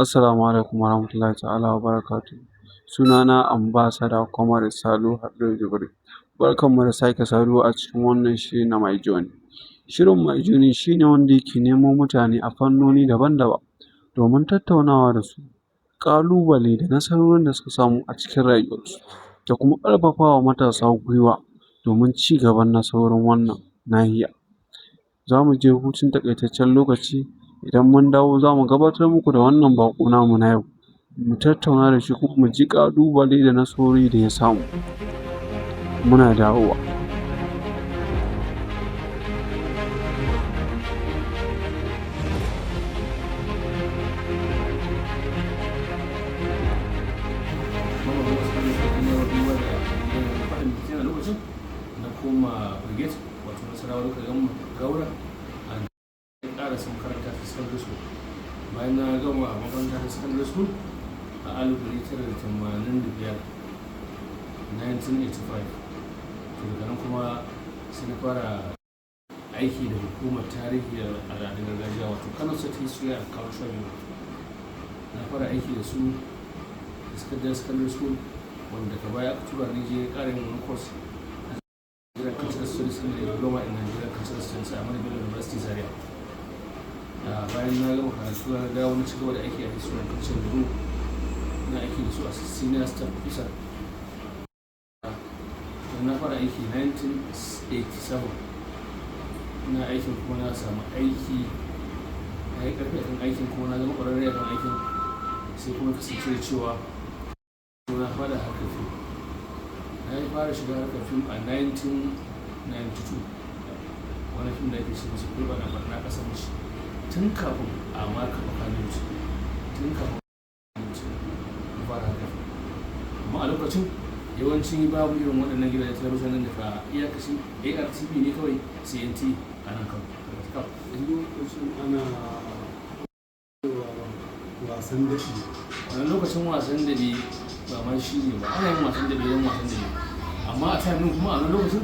Assalamu alaikum warahmatullahi ta'ala wa barakatuhu. Sunana Ambassador Comrade Salihu Halliru Jibrin. Barkanmu da sake saduwa a cikin wannan shiri na My Journey. Shirin My Journey shi ne wanda yake nemo mutane a fannoni daban-daban domin tattaunawa da su, ƙalubale da nasarorin da suka samu a cikin rayuwarsu, da kuma ƙarfafa wa matasa gwiwa domin ci gaban nasarorin wannan nahiya. Za mu je hutun taƙaitaccen lokaci, idan mun dawo za mu gabatar muku da wannan baƙo namu na yau, mu tattauna da shi kuma mu ji ƙalubale da nasarori da ya samu. Muna dawowa. Na koma brigade, wato Nasarawa Local Government, Gaura, a karasa makaranta ta secondary school. Bayan na gama makaranta ta secondary school a 1985, 1985, to daga nan kuma sai na fara aiki da Hukumar Tarihi da Al'adun Gargajiya, wato Kano State History and Cultural Unit. Na fara aiki da su da secondary school, wanda ka baya aka tura ni je ƙara yin wani course, Nigerian Cultural Studies and Diploma in Nigerian Cultural Studies a Ahmadu Bello University, Zaria. Bayan na gama karatu, na dawo na cigaba da aiki a History and Culture Bureau. Na aiki da su a senior staff officer. Na fara aiki 1987. Na aikin kuma na samu aiki, na yi ƙarfi akan aikin, kuma na zama ƙwararre akan aikin. Sai kuma kasance da cewa na fara harkar fim. Na yi fara shiga harkar fim a 1992, wani fim da ake ce masa Kulba na Barna Ƙasar Mace. Tun kafin a ma kafa Kannywood, tun kafin na fara harkar fim. Amma a lokacin yawanci babu irin waɗannan gidajen talabijin nan, da ka iyakacin ARTV ne kawai, CNT a nan Kano. Lokacin ana wasan daɓe. Wannan lokacin wasan daɓe ba ma shi ne ba, ana yin wasan daɓe don wasan daɓe. Amma a time ɗin kuma, a wannan lokacin,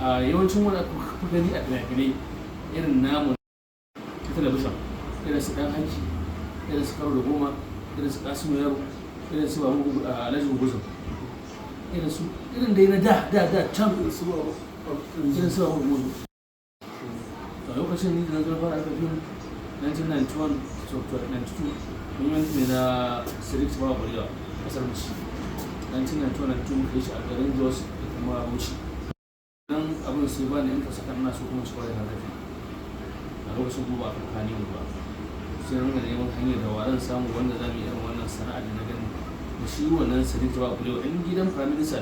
a yawancin wanda aka fi gani a fina-finai irin namu ta talabijin, irin su Ɗan Hanki, irin su Karo da Goma, irin su Kasimu Yaro, irin su Babu Alhaji Guguzum, irin su irin dai na da da da can, irin su ba irin su Babu Guguzum. A lokacin ni da na zo fara harkar fim 1991 to 92, mun yi wani fim na Sadiq Tafawa Balewa, Ƙasar Mace. 1991, 92 muka yi shi a garin Jos da kuma Bauchi. Nan abin sai ba ni interest akan ina so kuma ci gaba da harkar fim. A lokacin kuma ba a kafa Kannywood ba. Sai na ringa neman hanyar da wa zan samu wanda za mu yi irin wannan sana'a da na gani da shi wannan Sadiq Tafawa Balewa, ɗan gidan Prime Minister,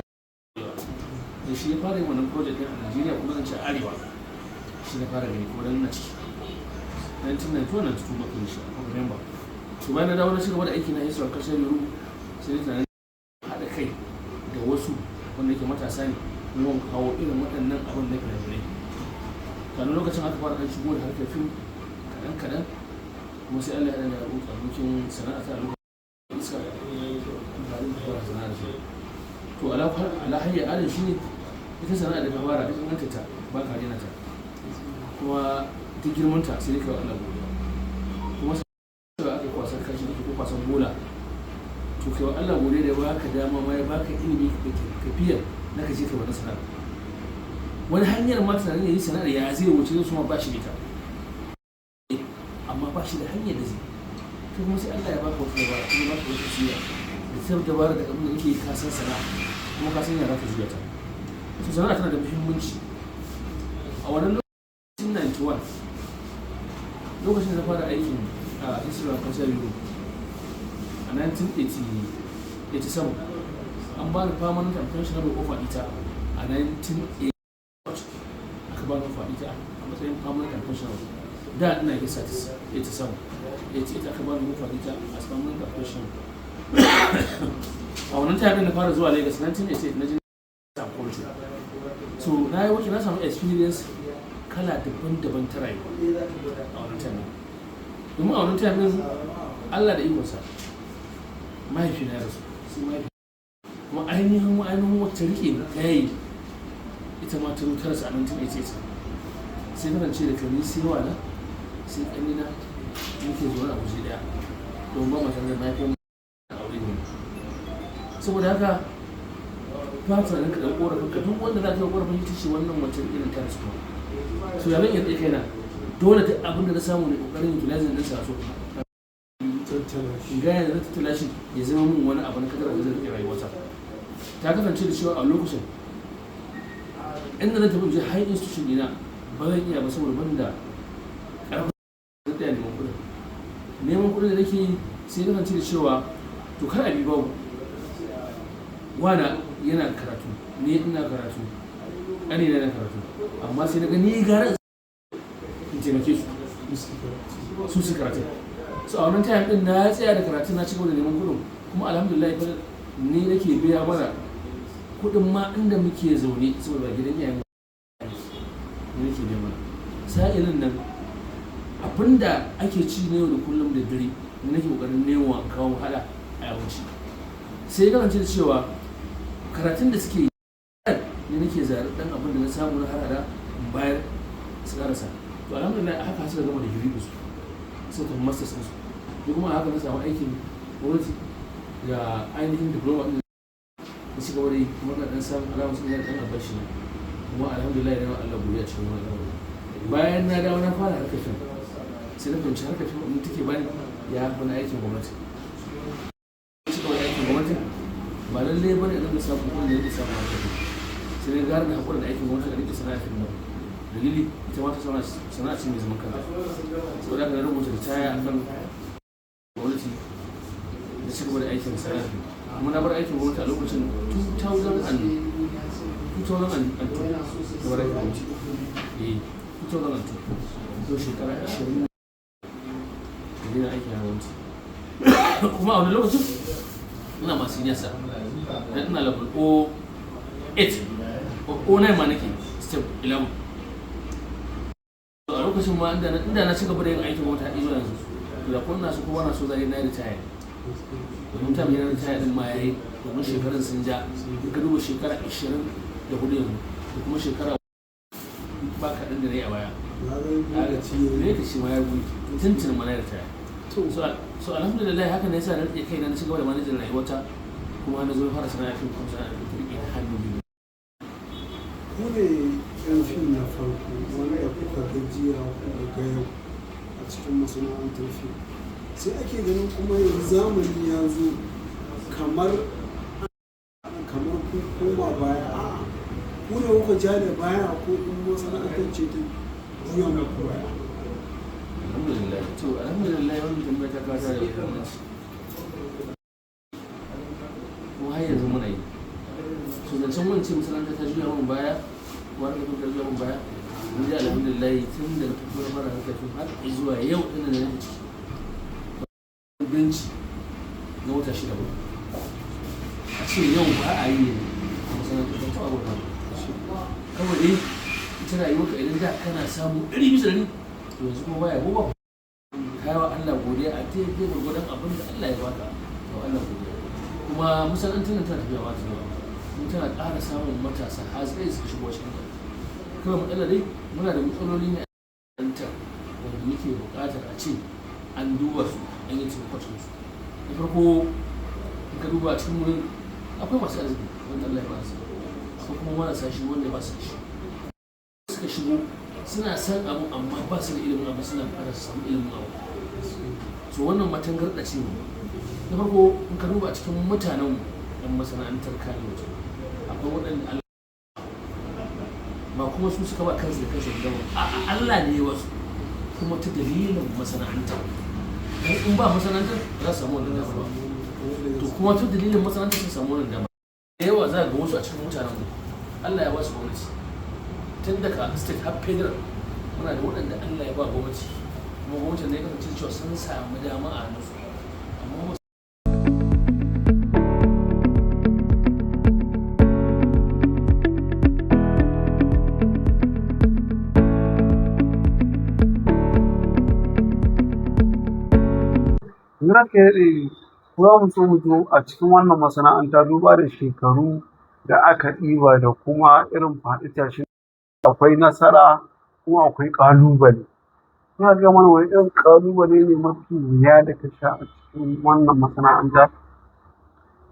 da shi ya fara yin wannan project ɗin a Najeriya, kuma zan ce Arewa shi na fara gani kuma dan na ciki. 1991, 92 muka yi shi a November. To bayan na dawo na cigaba da aiki na History and Culture Bureau, sai na tunanin haɗa kai da wasu wanda yake matasa ne, kuma mu kawo irin waɗannan abin na fina-finai. Kanin lokacin aka fara ɗan shigo da harkar fim kaɗan kaɗan, kuma sai Allah ya haɗa da abokin sana'a ta a lokacin iska fara sana'a da shi. To ala hayya alin shi ne ita sana'a da ka fara, duk inganta ta ba ka daina ta, kuma duk girmanta sai dai ka wa Allah godiya. Kuma sai aka yi kwasan kashi ko kwasan bola, to kai wa Allah godiya da ya baka dama ma, ya baka ilimi ka fiya na ka je ka wani sana'a. Wani hanyar ma tunanin ya yi sana'ar ya zai wuce zai suma ba shi da ita, amma ba shi da hanyar da zai. To kuma sai Allah ya baka wata dabara, kuma baka wata tsira da ta dabara da abin da yake ka san sana'a, kuma ka san ya za ka juya ta. To sana'a tana da muhimmanci. A wannan lokacin 91, lokacin da na fara aikin a History and Culture Bureau a 1987, an ba ni permanent and pensionable offer ita. A 1988 aka ba ni offer ita a matsayin permanent and pensionable. Da ina isa 87, 88 aka ba ni offer ita as permanent and pensionable. A wannan time na fara zuwa Lagos 1988, na je samu culture. So na yi wakil, na samu experience kala daban-daban ta rayuwa a wannan time, domin a wannan time din, Allah da ikonsa, mahaifina ya rasu. Sai mahaifi kuma ainihin wacce rike ni ta yayi, ita ma ta zo ta rasu a 1988. Sai kasance da kani sai wana sai ƙanina muke zaune a waje ɗaya. Don ba mu tare da mahaifin aure ne. Saboda haka ba tunanin ka ɗan ƙorafin ka, duk wanda za ka yi ƙorafin ita ce wannan wancan irin ta su kuma. So ya zan iya tsaye kaina? Dole duk abin da na samu ne ƙoƙarin utilizing ɗinsa, so Tattala shi. In gaya da na tattala shi ya zama mun wani abu na kadara da zai riƙe rayuwata. Ta kasance da cewa a lokacin inda na tafi je high institution ɗina ba zan iya ba, saboda ban da ƙarfin da tsaya neman kuɗin. Neman kuɗin da nake yi, sai kasance da cewa to kar a bi babu. Wana yana karatu, ni ina karatu, ƙanina yana karatu, amma sai na ga ni gara in taimake su su su karatu. So a wannan time din na tsaya da karatu, na cigaba da neman kuɗin, kuma alhamdulillah fa ni nake biya mana kuɗin ma inda muke zaune, saboda ba gidan iyayen mu ne, nake biya mana. Sa'ilin nan abinda ake ci na yau da kullum da dare ni nake kokarin nemo kawo mu hada a abinci. Sai ya kasance da cewa karatun da suke yi ne nake zaɓi ɗan abin da na samu na harada in bayar su karasa. To alhamdulillah, a haka suka gama digiri su, suka tafi masters ɗinsu. Ni kuma a haka na samu aikin gwamnati da ainihin diploma ɗin da ci gaba da yi, kuma na ɗan samun alamar sun ɗan albashi na. Kuma alhamdulillah, na Allah godiya cikin wani al'amari. Bayan na dawo na fara harkar fim, sai na fahimci harkar fim ɗin take bani ya fi na aikin gwamnati. Ci gaba da aikin gwamnati ba lallai bane idan na samu kuɗin da nake samu harkar fim. Sai na gara na haƙura da aikin gwamnati da rike sana'a fim nan. Dalili, ita ma ta sana'a ce mai zaman kanta. Saboda haka na rubuta ritaya akan gwamnati da ci gaba da aikin sana'a fim. Kuma na bar aikin gwamnati a lokacin 2000 and 2002 na bar aikin gwamnati. Eh, 2002, so shekara 20 da daina aikin gwamnati. Kuma a wani lokacin ina masu senior sa dan ina level 08 o 09 ma nake, step 11. A lokacin ma inda na ci gaba da yin aikin gwamnati har zuwa yanzu, to da ko ina so ko ba na so zai na retire, domin ta mai retire din ma yayi, domin shekarun sun ja. In ka duba shekara 24 yanzu da kuma shekara ba kaɗan da na yi a baya, Lokaci ya yi. lokaci ma ya gudu, tuntun ma na retire. So alhamdulillah, haka ne yasa na rike kaina, na cigaba da manajin rayuwata, kuma na zo fara sana'a fim, kuma sana'a fim ta rike hannu biyu. Ku ne yan fim na farko wanda kuka ga jiya kuka ga yau a cikin masana'antar fim. Sai ake ganin kuma yanzu zamani ya zo kamar ku koma baya. A'a, ku ne kuka ja da baya ko kuma masana'antar ce ta juya muku baya? Alhamdulillah. To alhamdulillah, wannan tambaya ta kawo ta da muhimmanci, kuma har yanzu muna yi. So zancen mun ce masana'anta ta juya mun baya, wani da ta juya mun baya, mun ji alhamdulillah, tun daga tafiyar fara harkar fim har zuwa yau ɗin da nake ciki, benci na wata 6 ba a ce yau ba a yi ne a masana'antar, ban taɓa ba. Kawai dai ita rayuwarka, idan da kana samu 100%, to yanzu kuma baya goba. Kayawa Allah godiya a daidai gwargwadon abin da Allah ya baka, to Allah godiya. Kuma masana'antar nan tana tafiya ba ta yawa, kuma tana ƙara samun matasa har suka shigo cikin ta. Kawai matsala dai muna da matsaloli ne a ta wanda muke buƙatar a ce an duba su, an yi taimakon su. Na farko, in ka duba cikin wurin akwai masu arziki wanda Allah ya ba su, akwai kuma marasa shi wanda ba su da shi. Suka shigo suna san abu amma ba su da ilimin abu, suna buƙatar su samu ilimin abu. So wannan matangarɗa ce ne. Na farko, in ka duba cikin mutanen ɗan masana'antar Kannywood, akwai waɗanda Allah ba kuma su suka ba kansu da kansu da dama, a'a, Allah ne ya wasu kuma ta dalilin masana'antar, dan in ba masana'antar ba za su samu wannan dama ba. To kuma ta dalilin masana'antar sun samu wannan dama. Da yawa za ga wasu a cikin mutanen mu Allah ya ba su gwamnati, tun daga state har federal muna da waɗanda Allah ya ba gwamnati, kuma gwamnatin ne ya kasance cewa sun samu dama a hannunsu, amma Ranka ya daɗe, za mu so mu zo a cikin wannan masana'anta, duba da shekaru da aka ɗiba da kuma irin faɗi tashin, akwai nasara kuma akwai ƙalubale. Za ka mana wani irin ƙalubale ne mafi wuya da ka sha a cikin wannan masana'anta?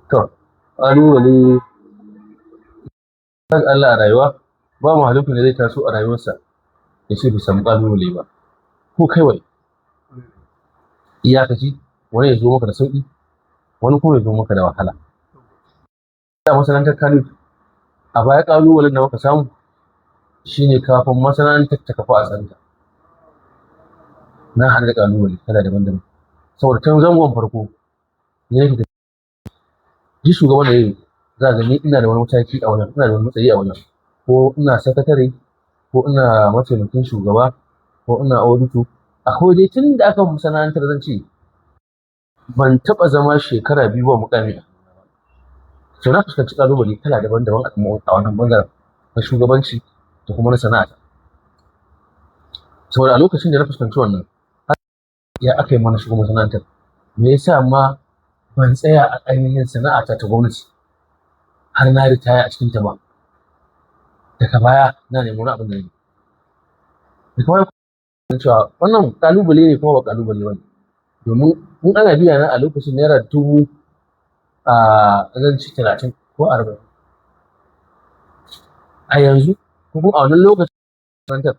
To, ƙalubale kan Allah a rayuwa, ba mahalukin da zai taso a rayuwarsa ya ce bai samu ƙalubale ba. Ko kai waye. Iyakaci wani ya zo maka da sauƙi, wani kuma ya zo maka da wahala. A masana'antar Kannywood, a baya ƙalubalen da muka samu shine kafin masana'antar ta kafu a santa. Na haɗu da ƙalubale kala daban-daban. Saboda tun zangon farko, ni nake duk shugaban da zai za ga ni ina da wani mataki a wajen, ina da wani matsayi a wajen. Ko ina sakatare, ko ina mataimakin shugaba, ko ina auditor. Akwai dai tun da aka masana'antar zan ce ban taɓa zama shekara 2 ba muƙami a. So na fuskanci ƙalubale kala daban-daban a wannan ɓangaren na shugabanci da kuma na sana'a. Saboda a lokacin da na fuskanci wannan, ya aka yi mana shigo masana'antar? Me yasa ma ban tsaya a ainihin sana'ata ta gwamnati har na ritaya a cikinta ba? Daga baya na nemi wani abin da yi. Daga baya cewa wannan ƙalubale ne kuma ba ƙalubale ba ne. Domin in ana biya na a lokacin naira dubu a zan ci 30 ko 40. A yanzu ko kuma a wannan lokacin masana'antar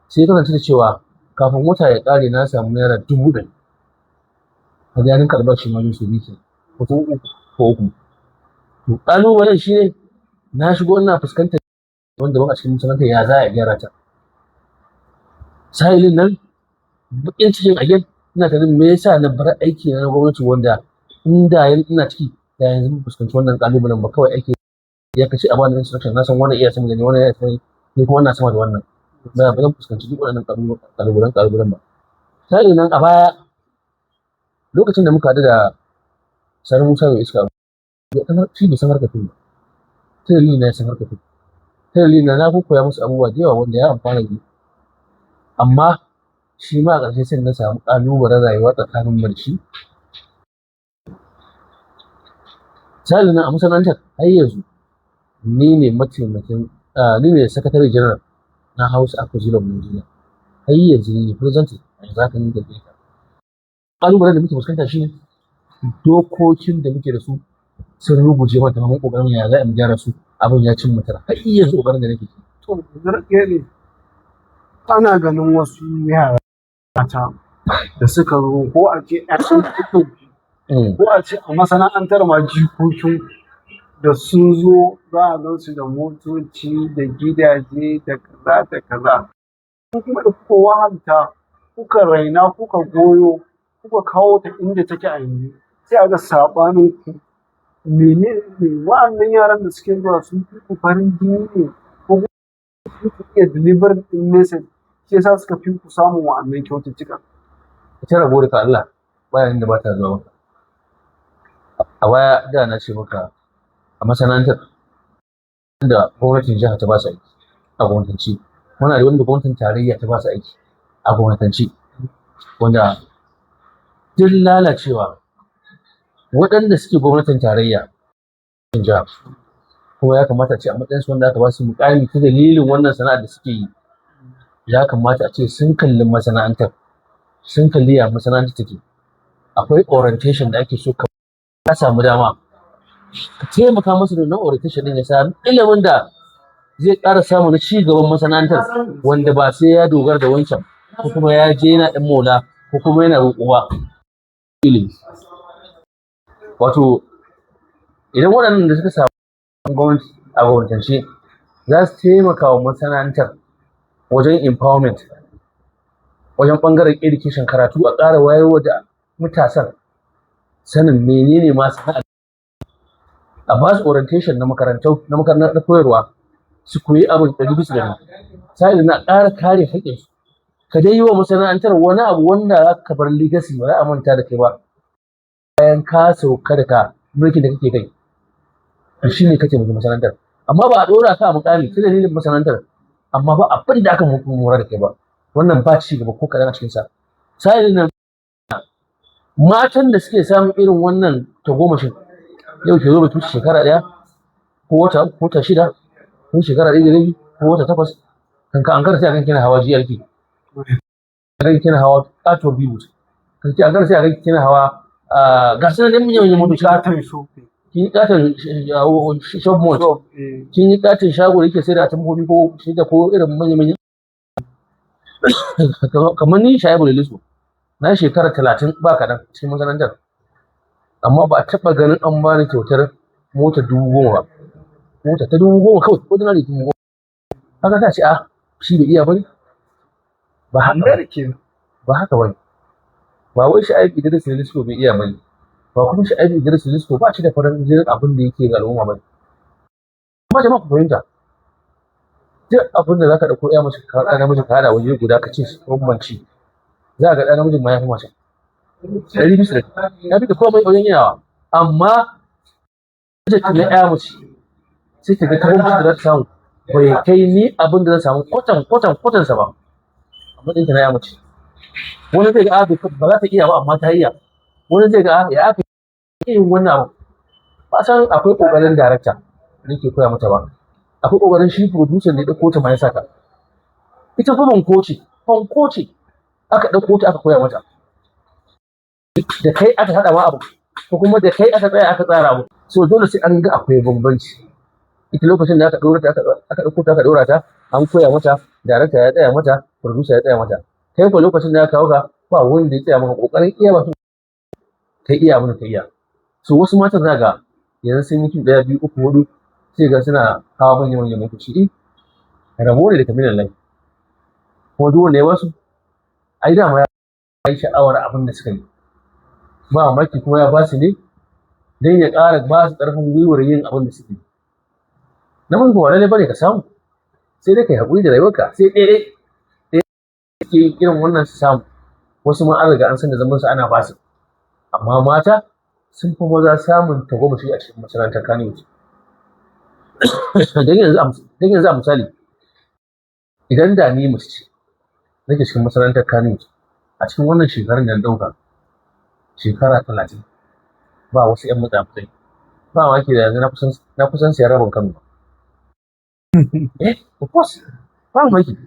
sai ya kasance da cewa kafin wata ya ƙare na samu naira 100,000. Kaga ya ninka albashi ma sau biyu kenan ko uku ko uku. To ƙalubalen shi ne na shigo ina fuskantar daban-daban a cikin masana'antar ya za a gyara ta. Sa'ilin nan baƙin cikin again ina tunanin me yasa na bar aiki na gwamnati wanda inda ina ciki da yanzu ban fuskanci wannan ƙalubalen ba, kawai aiki ya kace a bani instruction, na san wannan iya sama da ni, wannan iya sama da ni, kuma ina sama da wannan. Ba zan fuskanci duk waɗannan ƙalubalen ba. Sa'ilin nan a baya lokacin da muka haɗu da Sani Musa mai iska, shi bai san harkar fim ba. Ta dalilin na ya san harkar fim. Ta dalilin na koya masa abubuwa da yawa wanda ya amfana da ni. Amma shi ma a ƙarshe sai na samu ƙalubalen rayuwa tsakanin mu da shi. Sa'ilin nan a masana'antar har yanzu ni ne mataimakin, ni ne sakatare general na House Actors Guild of Nigeria. Har yanzu ni ne president yanzu haka ni da ke. Ƙalubalen da muke fuskanta shine dokokin da muke da su sun ruguje mana mun ƙoƙarin ya za a mu gyara su, abin ya cimma tara. Har yanzu ƙoƙarin da nake. To, zarge ne ana ganin wasu yara mata da suka zo ko a ce ƴaƴan ko a ce a masana'antar ma jikokin da sun zo za a gan su da motoci da gidaje da kaza da kaza. Ko kuma da kuka wahalta, kuka raina, kuka goyo, kuka kawo ta inda take a yanzu, sai a ga saɓanin ku. Menene wa'annan yaran da suke zuwa sun fi ku farin jini ne ko kuma sun fi ku iya deliver ɗin message shi yasa suka fi ku samun wa'annan kyaututtuka? Ita rabo daga Allah ba inda ba ta zuwa maka. A baya da na ce maka a masana'antar da gwamnatin jiha ta ba su aiki a gwamnatance, muna da wanda gwamnatin tarayya ta ba su aiki a gwamnatance, wanda duk lalacewa waɗanda suke gwamnatin tarayya jiha kuma ya kamata a ce a matsayinsu wanda aka ba su muƙami ta dalilin wannan sana'ar da suke yi, ya kamata a ce sun kalli masana'antar, sun kalli ya masana'antar take. Akwai orientation da ake so ka samu dama ka taimaka musu da wannan orientation ɗin ya sami ilimin da zai ƙara samu na ci gaban masana'antar, wanda ba sai ya dogara da wancan ko kuma ya je yana ɗan maula ko kuma yana roƙo ba. Ilimi. Wato idan waɗannan da suka samu gwamnati a gwamnatance za su taimaka wa masana'antar wajen empowerment, wajen ɓangaren education, karatu, a ƙara wayarwa da matasan sanin menene ma sana'a, a ba su orientation na makarantu na makarantar na koyarwa su koyi abin 100%. Sa'ilin na ƙara kare haƙƙinsu. Ka dai yi wa masana'antar wani abu wanda za ka bar legacy, ba za a manta da kai ba bayan ka sauka daga mulkin da kake kai. To shi ne ka taimaki masana'antar. Amma ba a ɗora ka a muƙami ta dalilin masana'antar amma ba abin da aka mora da kai ba. Wannan ba ci gaba ko kaɗan a cikinsa. Sa'ilin nan matan da suke samun irin wannan tagomashin yau ke zo bai wuce shekara 1 ko wata 3 ko wata 6 ko shekara 1.5 ko wata 8, kan ka ankara sai a ganki kina hawa GRK. Ga kina hawa katon biyu, a kan sai a ga kina hawa ga su nan manyan manyan motoci. Katon shopping. Kin yi katon shop mall. Shop, eh. Kin yi katon shago da yake sai da atamfofi ko shi da ko irin manya manya. Kamar ni, Shaibu Lilisu, na shekara 30 ba kaɗan cikin masana'antar, amma ba a taɓa ganin an bani kyautar mota 10,000 ba, mota ta 10,000 kawai, ordinary 10,000. Haka ta ce a shi bai iya ba ne? Ba haka ba. America kenan. Ba haka bane. Ba wai Shaibu Idris Lilisu bai iya bane ba, kuma Shaibu Idris Lilisu ba shi da farin jinin abin da yake ga al'umma bane. Amma jama'a ku fahimta, duk abin da zaka dauko ya mace ka ɗa namiji ka haɗa waje guda ka ce su bambanci, za ka ga ɗa namijin ma ya fi mace 100%, ya fi da komai wajen yawa. Amma budget na ya mace sai ka ga ta bambanci da za ta samu bai kai ni abin da zan samu kwatan kwatan kwatansa ba a matsayin ta na ya mace. Wani zai ga a ba za ta iya ba, amma ta iya. Wani zai ga a ya aka yin wannan abu, ba san akwai kokarin darakta da ke koya mata ba, akwai kokarin shi producer da ya dauko ta ma ya saka ita. Fa banko ce, banko ce aka dauko ta aka koya mata. Da kai aka hada ma abu, ko kuma da kai aka tsaya aka tsara abu. So dole sai an ga akwai bambanci. Ita lokacin da aka dora ta, aka dauko ta, aka dora ta, an koya mata, darakta ya tsaya mata, producer ya tsaya mata. Kai ko lokacin da aka kawo ka, ba wanda ya tsaya maka, kokarin iya ba kai iya abin da ka iya. So wasu matan za ga yanzu sun yi fim ɗaya, biyu, uku, hudu, sai ga suna hawa manyan manyan motoci. Eh, rabo ne da kamilan lai, kuma duk wanda ya wasu ai dama ya yi sha'awar abin da suka yi, ba mamaki kuma ya ba su ne don ya ƙara ba su ƙarfin gwiwar yin abin da suke yi. Namiji ba lallai bane ka samu, sai dai ka yi haƙuri da rayuwarka. Sai ɗaya ɗaya suke yin irin wannan su samu, wasu ma an riga an san da zaman su ana ba su. Amma mata sun fi maza samun tagomashi a cikin masana'antar Kannywood. Don yanzu a misali, idan da ni mace ce nake cikin masana'antar Kannywood a cikin wannan shekarun da na ɗauka, shekara 30, ba wasu 'yan matsa-matsai, ba mamaki da yanzu na kusan siyan rabin Kano. Eh, of course, ba mamaki,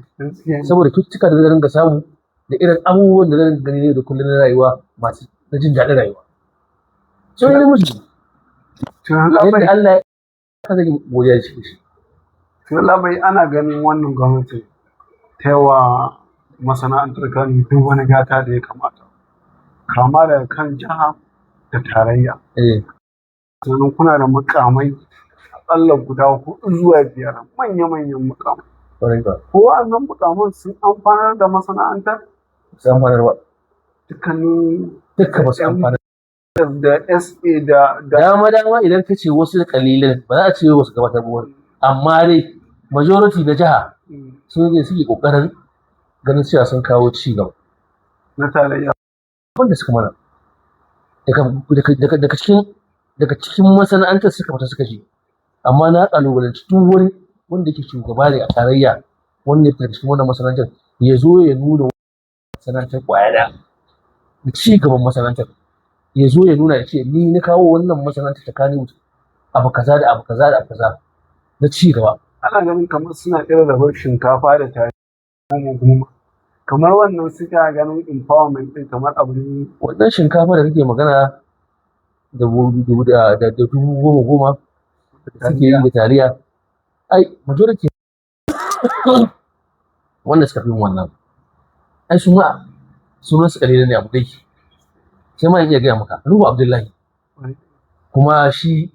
saboda cututtuka da zan ringa samu da irin abubuwan da zan ringa gani yau da kullum na rayuwa masu na jin daɗin rayuwa. So ni namiji yadda Allah ya zan yi godiya shi. To labai, ana ganin wannan gwamnati ta yawa masana'antar Kano duk wani gata da ya kamata, kama daga kan jiha da tarayya. Sannan kuna da mukamai aƙalla guda huɗu zuwa biyar, manya-manyan mukamai. Ƙwarai ba. Ko wa'annan mukaman sun amfanar da masana'antar? Su amfanar ba. Dukkanin Dukka ba su amfanar. Da SA da Dama dama idan ka ce wasu kalilan, ba za a ce wasu gabatar ba, amma dai majority na jiha sun ne suke kokarin ganin cewa sun kawo ci gaba. Na tarayya. Wanda suka mana daga cikin masana'antar suka fita suka je. Amma na kalubalanci duk wani wanda yake shugaba ne a tarayya wanda ya fita cikin wannan masana'antar, ya zo ya nuna masana'antar kwaya ɗaya da ci gaban masana'antar, ya zo ya nuna ya ce ni na kawo wannan masana'antar ta Kannywood abu kaza da abu kaza da abu kaza na ci gaba. Ana ganin kamar suna irin rabar shinkafa da tare goma goma, kamar wannan suka ganin empowerment din kamar abu ne. Wannan shinkafa da kake magana da 10,000 10,000 da suke yi da taliya, ai majority wanda suka fi yin wannan, ai su ma sunan su kalilan ne. Abu dai sai ma in iya gaya maka Nuhu Abdullahi, kuma shi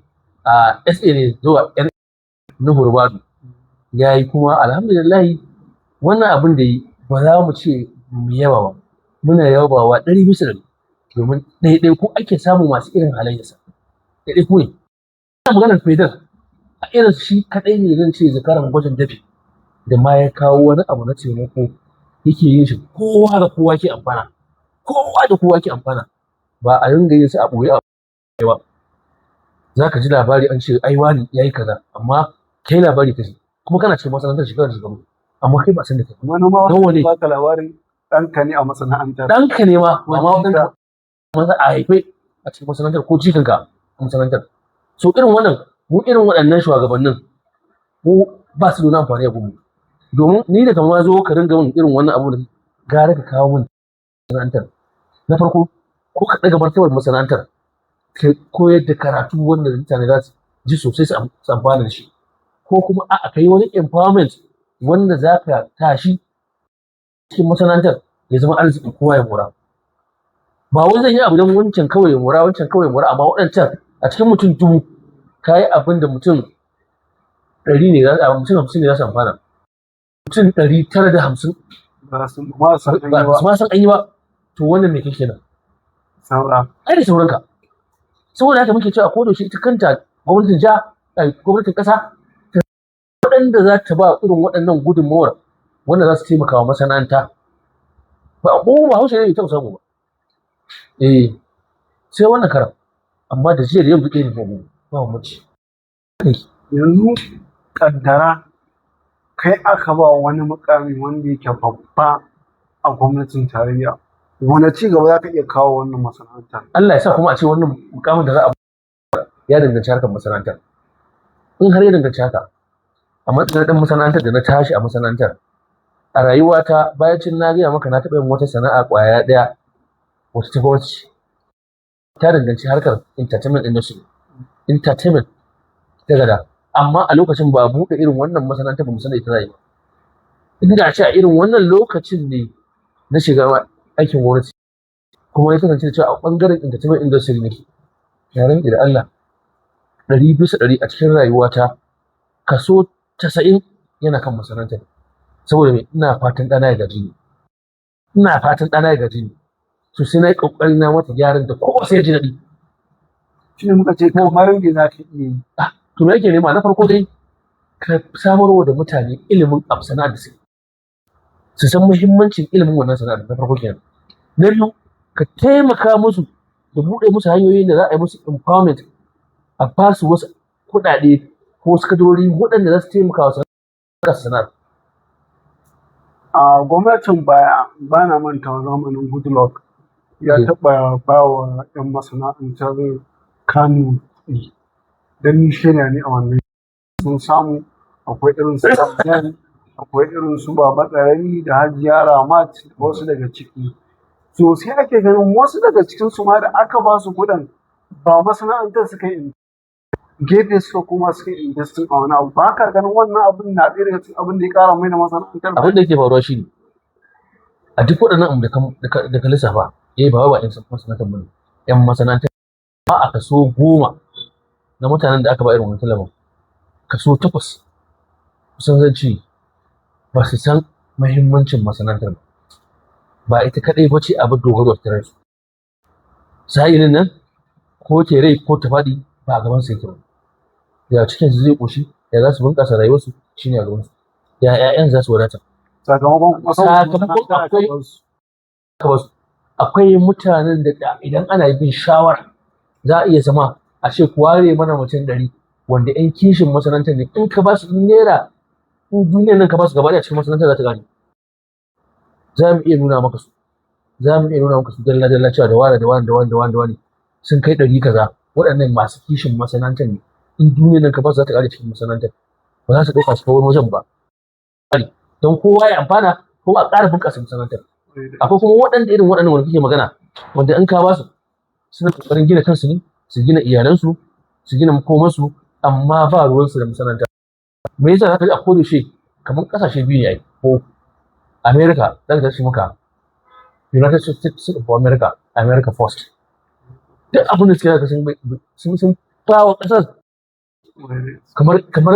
a SA ne zuwa N. Nuhu Rubadu ya yi, kuma alhamdulillah wannan abin da yi ba za mu ce mu yaba ba, muna yabawa 100%, domin ɗaiɗai ko ake samu masu irin halayyarsa, ɗaiɗai ku ne. Ina maganar Fedar a irin shi kaɗai ne zan ce zakaran gwajin dafi da ma ya kawo wani abu na taimako yake yin shi, kowa da kowa ke amfana, kowa da kowa ke amfana, ba a ringa yin sa a ɓoye a ɓoye ba. Za ka ji labari an ce ai wani ya yi kaza, amma kai labari ka ji kuma kana cikin masana'antar shekara da shekaru, amma kai ba san da kai Wani ma Don wane? baka labarin ɗanka ne a masana'antar. Ɗanka ne ma, ba ma Ko ɗanka maza a haife a cikin masana'antar ko jikanka a masana'antar. So irin wannan, mu irin waɗannan shugabannin mu ba su da wani amfani a gunmu, domin ni da kamar zo ka ringa min irin wannan abu da Gara ka kawo min masana'antar. Na farko, ko ka ɗaga martabar masana'antar, ka koyar da karatu wanda mutane za su ji sosai su amfana da shi, ko kuma a'a, ka yi wani empowerment wanda za ka tashi cikin masana'antar ya zama arziki, kowa ya mora. Ba wai zan yi abu don wancan kawai ya mora, wancan kawai ya mora, amma waɗancan a cikin mutum 1000 ka yi abin da mutum 100 ne za, mutum 50 ne za su amfana, mutum 950 ba su ma san an yi ba ba. Su ma san an yi ba. To wannan me kake nan? Saura. Ai da sauranka. Saboda haka muke cewa ko da shi ita kanta gwamnatin jiha, ai, gwamnatin ƙasa ta waɗanda za ta ba irin waɗannan gudunmawar wanda za su taimaka wa masana'anta. Ba ko ba Hausa ne bai taɓa samu ba, eh, sai wannan karan. Amma da jiya da yau duk ɗaya ne, ba bambanci. Yanzu kaddara kai aka ba wani mukami wanda yake babba a gwamnatin tarayya, wani ci gaba za ka iya kawo wannan masana'antar? Allah ya sa kuma a ce wannan mukamin da za a ya danganci harkar masana'antar. In har ya danganci haka, a matsayin ɗan masana'antar da na tashi a masana'antar a rayuwata, bayan cin na gaya maka na taɓa yin wata sana'a ƙwaya ɗaya wata ta gwamnati ta danganci harkar entertainment industry, entertainment ta gada, amma a lokacin ba buɗe irin wannan masana'antar ba mu san da ita za a yi ba. Inda a ce a irin wannan lokacin ne na shiga aikin gwamnati, kuma ya kasance cewa a ɓangaren entertainment industry nake, na rantse da Allah, 100% a cikin rayuwata kaso 90 yana kan masana'antar. Saboda me? Ina fatan ɗana ya gaji ni, ina fatan ɗana ya gaji ni, to sai na yi ƙoƙari na mata gyaran da kowa sai ya ji daɗi. Shi ne muka ce kamar me za ka iya yi? To, me ake nema? Na farko dai, ka samarwa da mutane ilimin abu, sana'ar da suke, su san muhimmancin ilimin wannan sana'ar, na farko kenan. Na biyu, ka taimaka musu da buɗe musu hanyoyin da za a yi musu empowerment, a ba su wasu kuɗaɗe ko wasu kadarori waɗanda za su taimaka wa sana'ar. A gwamnatin baya, ba na manta, zamanin Goodluck ya taɓa ba wa 'yan masana'antar Kano kuɗi, don ni shaida ne a wannan. Sun samu, akwai irin su Abdel, akwai irin su Baba Ƙarami da Hajiya Ramat da wasu daga ciki. To, sai ake ganin wasu daga cikin su ma da aka ba su kuɗin ba masana'antar suka yi, gefe suka koma suka yi investing a wani abu. Ba ka ganin wannan abin na ɗaya daga cikin abin da ya ƙara mai da masana'antar? Abin da yake faruwa shine, a duk waɗannan abu da ka lissafa, eh, ba wai ba 'yan masana'antar bane, 'yan masana'antar, ba a kaso 10 na mutanen da aka ba irin wannan tallafin, kaso 8 kusan zan ce ba su san muhimmancin masana'antar ba. Ba ita kaɗai ba ce abin dogaro a tattare su. Sa'ilin nan ko ta rai ko ta faɗi ba a gaban su yake ba. Ya cikin su zai ƙoshi, ya za su bunƙasa rayuwarsu shine a gaban su, ya 'ya'yan za su wadata. Sakamakon kuma saboda Sakamakon masana'antar aka akwai bar su. Aka basu. Akwai mutanen da idan ana bin shawara za a iya zama a ce ku ware mana mutum 100 wanda 'yan kishin masana'antar ne, in ka ba su naira in duniyar nan ka ba su gaba ɗaya cikin masana'antar za ta gane. Za mu iya nuna maka su, za mu iya nuna maka su dalla dalla cewa da wane da wane da wane da wane da wane sun kai 100 kaza, waɗannan masu kishin masana'antar ne, in duniyar nan ka ba su za ta ƙare cikin masana'antar, ba za su ɗauka su kai wani wajen ba, don kowa ya amfana ko a ƙara bunƙasa masana'antar. Akwai kuma waɗanda irin waɗannan wanda kake magana, wanda in ka ba su suna ƙoƙarin gina kansu ne, su gina iyalansu, su gina makomarsu, amma ba ruwansu da masana'anta. Me yasa? Zaka ji a kodayaushe kamar ƙasashe biyu ne ai, ko America za ta ce maka United States of America, America first. Duk abin da suke zaka sun ba wa ƙasar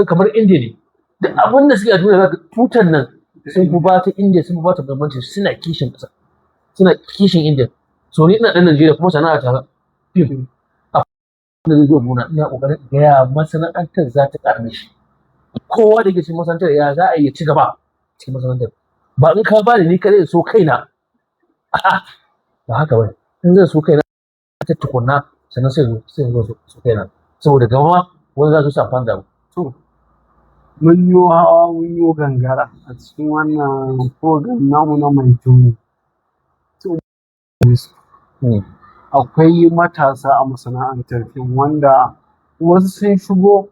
kamar India ne. Duk abin da suke a duniya zaka tutar nan sun fi ba ta India, sun fi ba ta muhimmanci, suna kishin ƙasa, suna kishin India. So ni ina ɗan Najeriya kuma sana'a ta fim, a da zai zo nuna ina ƙoƙarin gaya masana'antar za ta ƙara mishi, kowa da ke cikin masana'antar ya za a yi ya ci gaba cikin masana'antar. Ba in ka bani ni kaɗai so kaina, a'a, ba haka bane. In zan so kaina ta tukunna, sannan sai zo so kaina, saboda gaba ma wani za su su amfani da abu. To, mun yi hawa mun yi gangara a cikin wannan program namu na Mai Joni. To, akwai matasa a masana'antar fim wanda wasu sun shigo,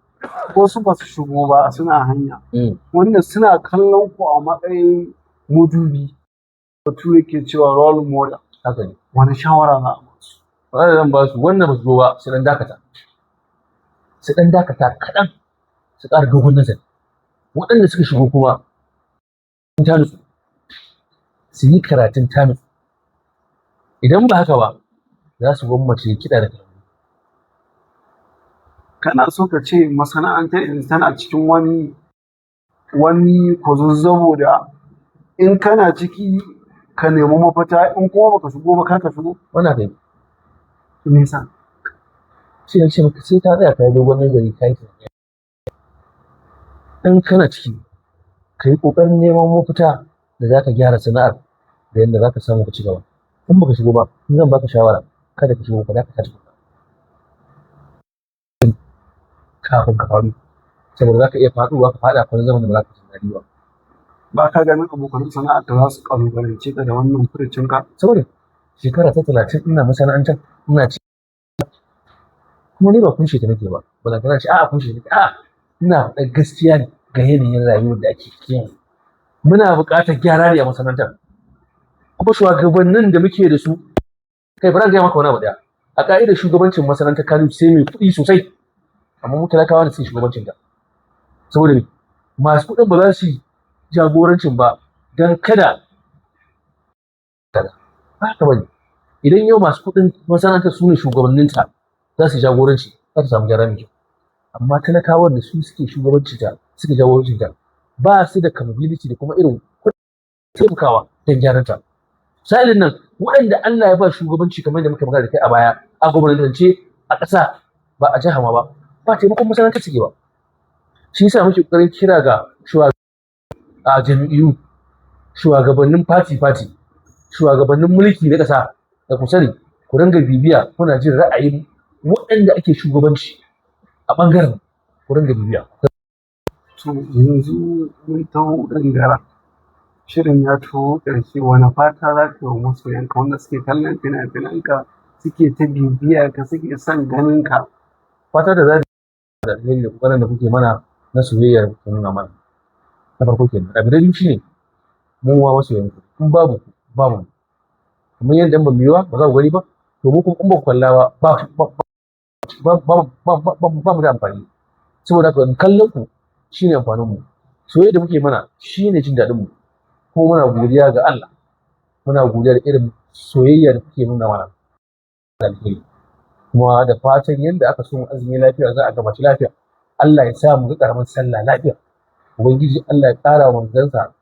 wasu ba su shigo ba, suna hanya. Wanda suna kallon ku a matsayin madubi. Bature ke cewa role model. Haka ne. Wani shawara za a ba su? Ba zan ba su wannan, ba su zo ba, su dan dakata, su dan dakata kaɗan, su ƙara dogon nazari. Waɗanda suka shigo kuma ta nutsu, su yi karatun ta nutsu. Idan ba haka ba, za su gwammace kiɗa da kalangu. Kana so ka ce masana'antar yanzu tana cikin wani kwazazzabo da in kana ciki ka nemi mafita, in kuma baka shigo ba kar ka shigo? Wannan kai. Me yasa? Shi ne ce maka sai ka tsaya ka yi dogon nazari, ka yi tunani. In kana ciki, ka yi ƙoƙarin neman mafita da za ka gyara sana'ar da yadda za ka samu ka ci gaba. In baka shigo ba, in zan baka shawara, kada ka shigo, ka dakata tukuna kafin ka faru, saboda za ka iya faɗuwa ka faɗa wani zaman da ba za ka jin daɗi ba. Ba ka ganin abokan sana'ar ka za su ƙalubalance ka da wannan furucin ka? Saboda shekara ta 30 ina masana'antar, ina ci, kuma ni ba kunshe ta nake ba, ba za ce a'a kunshe ta nake, a'a, ina faɗar gaskiya ne ga yanayin rayuwar da ake ciki yanzu. Muna buƙatar gyara ne a masana'antar, kuma shugabannin da muke da su, kai, bari in gaya maka wani abu ɗaya. A ƙa'idar shugabancin masana'antar Kano, sai mai kuɗi sosai, amma mu talakawa ne suke shugabancin ta, saboda me? Masu kuɗin ba za su yi jagorancin ba don kada ba haka bane. Idan yau masu kuɗin masana'antar su ne shugabanninta, za su jagoranci, za ta samu gyara mai kyau. Amma talakawan da su suke shugabanci ta, suke jagorancin ta, ba su da capability da kuma irin taimakawa don gyaran ta. Sa'ilin nan waɗanda Allah ya ba shugabanci, kamar yadda muka magana da kai a baya, a gwamnatance, a ƙasa, ba a jiha ma ba, ba taimakon masana'antar suke ba. Shi yasa muke ƙoƙarin kira ga a jam'iyyu, shugabannin party party, shugabannin mulki na ƙasa, da ku sani ku ringa bibiya, kuna jin ra'ayin waɗanda ake shugabanci a ɓangaren, ku ringa bibiya. To, yanzu mun taho gangara. Shirin ya taho ƙarshe. Wani fata za ka yi wa masoyanka wanda suke kallon fina-finanka, suke ta bibiya ka, suke son ganin ka? Fata da za da alheri da ƙoƙarin da kuke mana na soyayya da kuke nuna mana. Na farko kenan. Abu na biyu shine mu ma masoyanku. In babu ku, babu mu. Kamar yadda in ba mu yi ba, ba za ku gani ba, to mu kuma in ba ku kalla ba, ba mu da amfani. Saboda haka kallon ku shine amfanin mu. Soyayya da muke mana shine jin daɗin mu. Kuma muna godiya ga Allah. Muna godiya da irin soyayya da kuke nuna mana. Alheri. Kuma da fatan yadda aka so mu azumi lafiya, za a gama shi lafiya. Allah ya sa mu ga ƙaramin sallah lafiya. Ubangiji Allah ya ƙara wa manzansa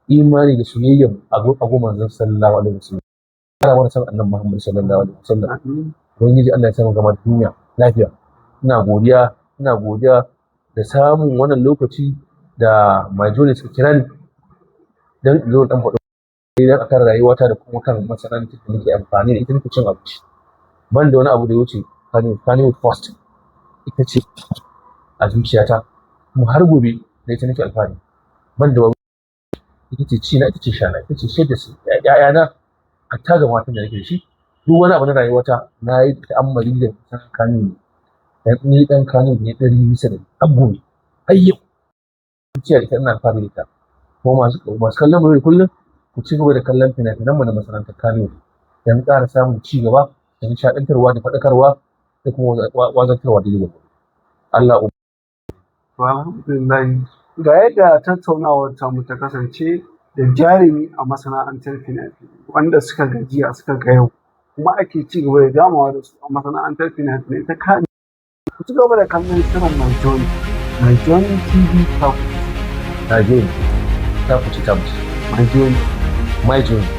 imani da soyayya a gun manzon sallallahu alaihi wasallam. Ƙara mana san Annabi Muhammad sallallahu alaihi wasallam. Ubangiji Allah ya sa mu gama duniya lafiya. Ina godiya, ina godiya da samun wannan lokaci da My Journey suka kira ni don in zo dan faɗo dan akan rayuwata da kuma kan masana'antar da nake amfani da ita nake cin abinci. Ban da wani abu da ya wuce Kannywood first, ita ce a zuciyata, kuma har gobe da ita nake alfahari. Ban da ita ce ci na, ita ce sha na, ita ce ciyar da su ƴaƴana, hatta ga matan da nake da shi. Duk wani abu na rayuwata na yi ta'ammali da san Kannywood dan ni dan Kannywood ne 100% har gobe, har yau zuciya da ita ina alfahari da ita. Kuma masu kallon mu kullum, ku ci gaba da kallon fina-finan mu na masana'antar Kannywood don ƙara samun ci gaba da nishaɗantarwa da faɗakarwa da kuma wa'azantarwa da yau Allah. To, alhamdulillah, ga yadda tattaunawar tamu ta kasance da jarumi a masana'antar fina-finai wanda suka gajiya suka ga yau kuma ake ci gaba da damawa da su a masana'antar fina-finai ta Kano. Ku ci gaba da kallon shirin My Journey, My Journey TV ta My Journey, ta ku ci ta mu. My Journey. My Journey.